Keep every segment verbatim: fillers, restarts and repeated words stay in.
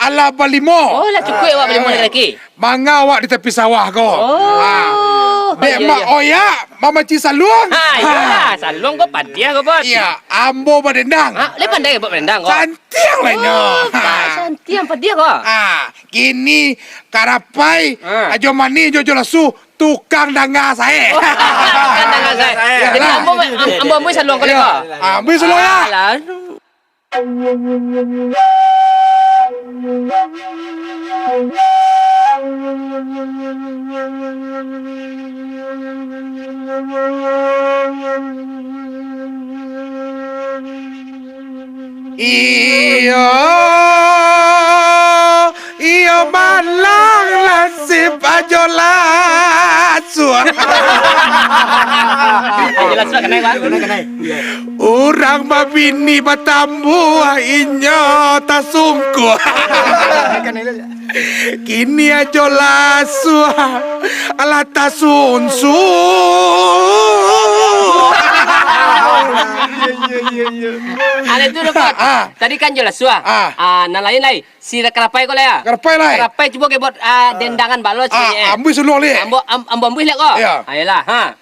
Alah balimo. Oh, lah cukuik awak balimo laki-laki. Manga awak di tapi sawah ko. Oh. Ha. Dek iyo, mak iyo. Oyak mamancing saluang. Ha, iyolah, saluang ko padiah ko, Bot. Iyo, ambo badendang. Ha, lai pandai Bot badendang ko? Santiang lah inyo. Oh, Bot, santiang padiah ko. Ha, kini Karapai, ha. Ajo Manih jo Ajo Lasu tukang danga sae. Oh, tukang danga sae. Jadi, iyolah. Ambo, am-, ambo ambuih saluang ko lai ko? Iyo. Ha, ambuih saluang lah. Alah. Iyo, iyo malang nasib Ajo Lasu. Ajo Lasu kanai, Bang. Urang babini batambuah, inyo tasungkuah. Kini Ajo Lasu, alah tasunsu. Alah, itu dah, Bot. Ah. Tadi kan Ajo Lasu, ah. Ah. Ah, nan lain lai. Si Karapai ko lai, ah. Karapai lai. Karapai cubo ke buat, ah, dendangan balo. Ah, sikit, eh. Ambuih saluang lai. Ambo, am-, ambo ambuih lai ko. Iyo. Ayolah, ha.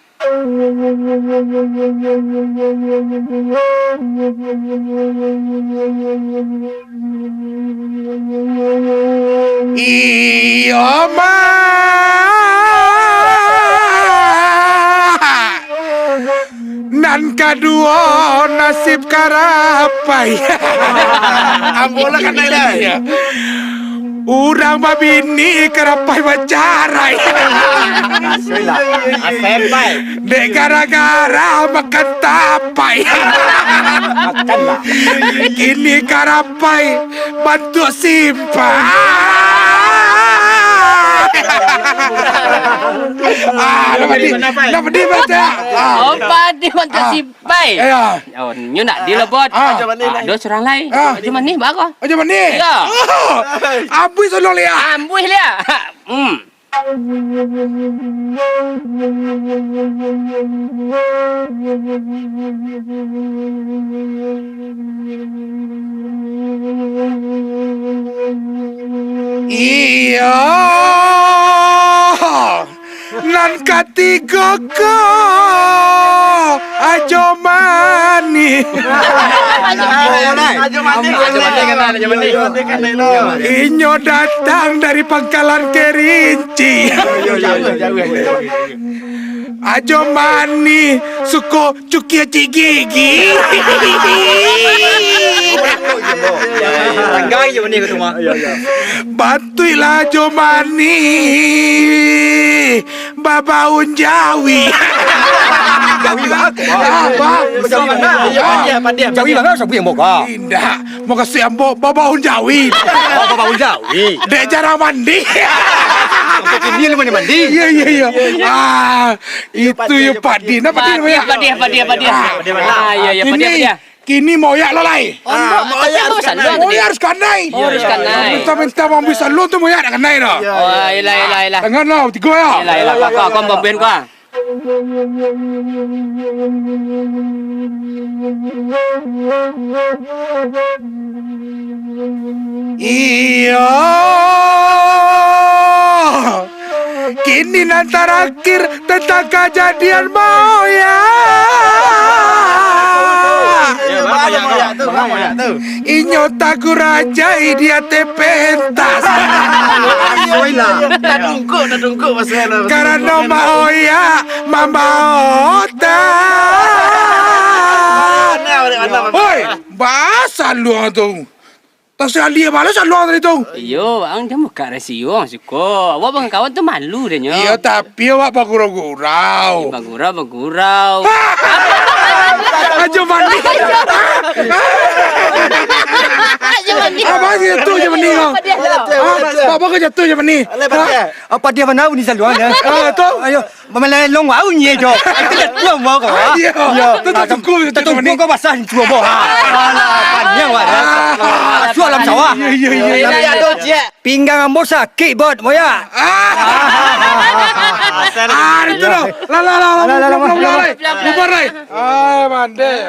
Iyo, Mak. Nan kaduo, nasib Karapai. Ambo lah kanai lai. Urang babini, Karapai bacarai. Asuilah. Asempai. Dek gara-gara makan tapai. Makanlah. Kini Karapai bantuak simpai. Ah, nak pedih, nak pedih baca. Ah. Oh, pedih bantuak simpai. Iyo. Oh, nyo ndak adil lah, Bot. Ah. Ajo Manih, ah, lai. Ado surang lai. Ah. Ajo Manih, baa ko? Ajo Manih? Iyo. Oh, ambuih saluang lai. Ambuih lai. Hmm. Iyo. Nan katigo ko, Ajo Manih. Ajo Manih. Ajo Manih, Ajo Manih. Inyo datang dari Pangkalan Kerinci. Ajo Manih suko cukia cik gigi. Tanggai je Manih ka rumah. Bantuiklah Ajo Manih babaun jawi. Jawi baa? Ah, baa. Jawi baa? Jawi baa? Sabuik ambo ka. Indak. Mukasuik ambo babaun jawi. Oh, babaun jawi. Dek jarang mandi. Kini lu mandi-mandi. Iyo, iyo, iyo. Ah, itu yo padiah. Nah, padiah, padiah, padiah, padiah. Ah, iyo, iyo, padiah, padiah. Kini maoyak lah lai. Oh, ah, maoyak harus kanai. Maoyak harus kanai. Oh, harus kanai. Minta-minta mambuih saluang tu maoyak dak kanai doh. Oh, iyolah, iyolah, iyolah. Tangan lah, tigo yo. Iyolah, iyolah. Kau, kau, kau mambuih kau. Iyo. Kini nan tarakhir tantang kajadian maoyak. Yo, baa maoyak tu? Baa maoyak tu? Inyo tagurajai di ateh pentas. Tadungkuk, tadungkuk masalah. Karano maoyak mambaotan. Oi, baa saluang tu. Tasaliak bana saluang tadi tu. Iyo, ang jan buka rasio, ang suko. Awak bangkawan tu malu deh nyo. Iyo, tapi awak bagurau-gurau. Bagurau, bagurau. Ajo Manih. Ajo Manih. Abang jatuah Ajo Manih kau. Padiah tu. Hah? Apa kau jatuah Ajo Manih? Hah? Apa dia mana ni saluang ya? Ah, tu. Ayo. Mamalai long wau nye jo. Itu dah tua mau kau. Iyo. Iyo. Tu tak cukup, tak cukup kau basah ni tua mau. Alah, panjang wak. Masuk alam sawah. Iyo, iyo, iyo. Tapi ado ciek. Pinggang ambo sakik, Bot. Moya. Ah. Ah, itu dah. Lah, lah, lah, lah, lah, lah, lah, lah, lah, lah. Bubar, lah. Ah, mandai.